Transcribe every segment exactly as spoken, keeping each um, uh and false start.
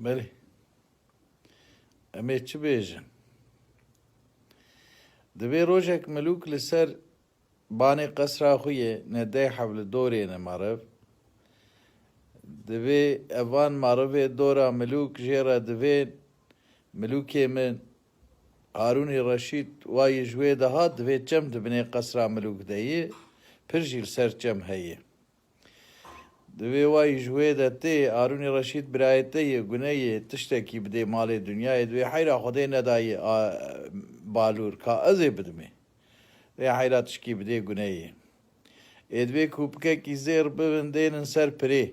Belê. Em ê çi bêjin? Divê rojek milûk li ser banê qesra xwe yê, ne deh heb li dorê ne meriv. Divê evan merivê dora milûk jê re divên, milûkê min, Harûnê Reşîd wa yî ji wê de hat, divê çem di binê qesra milûk de yê, pir jî li ser çem heye. Divê wa yî ji wê de tê, Harûnê Reşîd birayê te yê, gune yê, tiştekî bidê malê dinyayê, divê heyra Xwedê nedayê a, Balûr, ka ez ê bidimê. Divê heyra tişkî bidê gune yê. Ê divê kûpikekî zêr bibin, dênin ser pirê.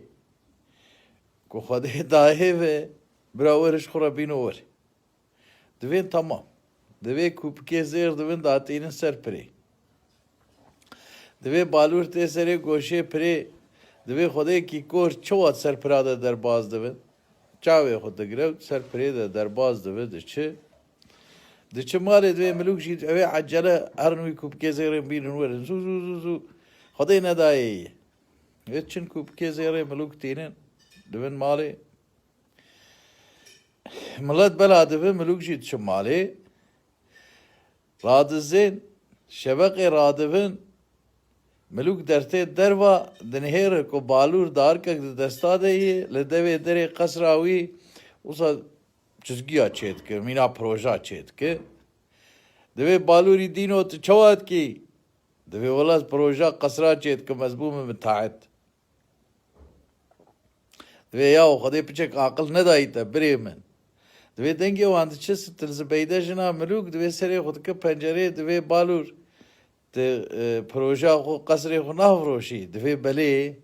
Ku Xwedê dayê ve, bira were ji xwe re bîno were. Divên temam. Divê kûpikê zêr dibin datînin ser pirê. Divê Balûr tê serê goşê pirê. Divê Xwedêkî kor çawa ser pira de derbas dibin. Çavê xwe digire û ser pirê de derbas dibe diçi. Diçi malê divê milûk jî ew ê ecele herin wî kûpikê zêrên bînin werin. Zû, zû, zû, zû. Xwedê nedayê yê. Ê çin kûpikê zêrê milûk tînin. Dibin malê. Milet bela dibe, milûk jî diçe malê. Radizên, şebeqê radibin, milûk dertê derva, dinihêre ku Balûr darkek di desta de yê, li devê derê qesra wî, wisa çizgiya çêdike, mîna proja çêdike. Divê Balûrî dîno tu çawa dikî? Divê wela ez proja qesra çêdikim, ez bûme mitaet. Divê yaw Xwedê piçek aqil nedayî te, birê min. Divê dengê wan diçe Sitil Zibeyde jina milûk, divê serê xwe dike pencerê, divê Balûr, tu, e, proja xwe, qesrê xwe navroşî? Divê belê,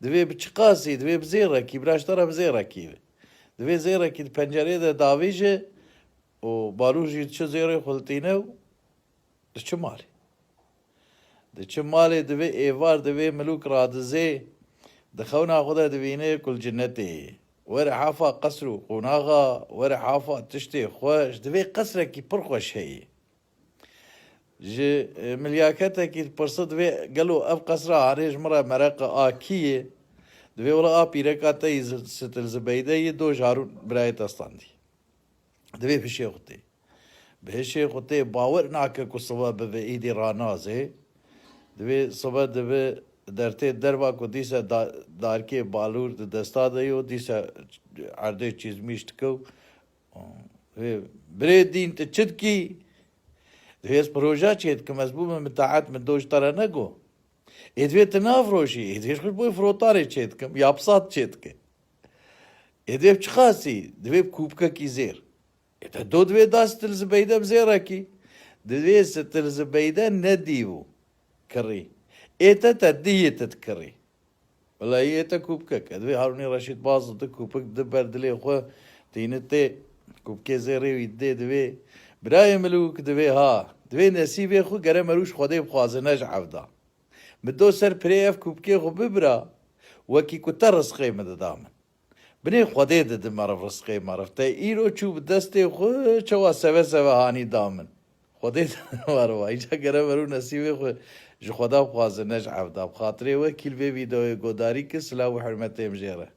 divê bi çiqasî, divê bi zêrekî, bira ji te re bi zêrekî be. Divê zêrekî di pencerê de davîje û Balûr jî diçe zêrê xwe ditîne û Diçi malê. Diçi malê, divê êvar, divê milûk radizê, di xewna xwe de divîne ku li cinetê yê. Were hafa qesr û qonaxa, were hafa tiştê xweş, divê qesrekî pir xweş heye. Ji, e, milyaketekî dipirse, divê gelo ev qesra hanê ji min re mereqe a kî ye? Divê wela a pîreka te yî Zi-, Sitil Zibeyde yê, do ji Harûn birayê te standî. Divê pişê xwe tê. Bi hişê xwe tê, bawer nake ku sibe bibe, êdî ranazê. Divê sibe dibe dertê derva ku dîse da-, darkê Balûr di desta de yo, dîse erdê çîzmîş dike û, ê, birê dîn, tu çi dikî? Divê ez proja çê dikim, ez bûme mitaet, min do ji te re nego. Ê divê tu navroşî, ê divê ji xwe ji bo firotarê çê dikim, ya pisat çê dike. Ê divê bi çiqasî, divê bi kûpikekî zêr. Ê te do divê da Sitil Zibeyde bi zêrekî. Divê Sitil Zibeyde nedî û kirî. Ê te te diyê te dikirî. Wela yê te kûpikek. Divê Harûnê Reşîd baz di kûpik di ber dilê xwe tîni tê. Kûpikê zêrê wî didê divê. Birayê milûk divê ha. Divê nesîbê xwe gere merûş Xwedê bixwaze ne ji evda. Min do ser pirê ev kûpikê xwe bibira. Wekî ku te rizqê min dida min. Binê Xwedê didi meriv rizqê meriv. Te îro çû bi destê xwe çawa seve seve hanî da min. Xwedê didi meriv. Îca gere merû nesîbê xwe ji Xweda bixwaze ne ji evda. Bi xatirê we kî li vê vîdeoyê godarî kir, silav û hurmetê em jê re.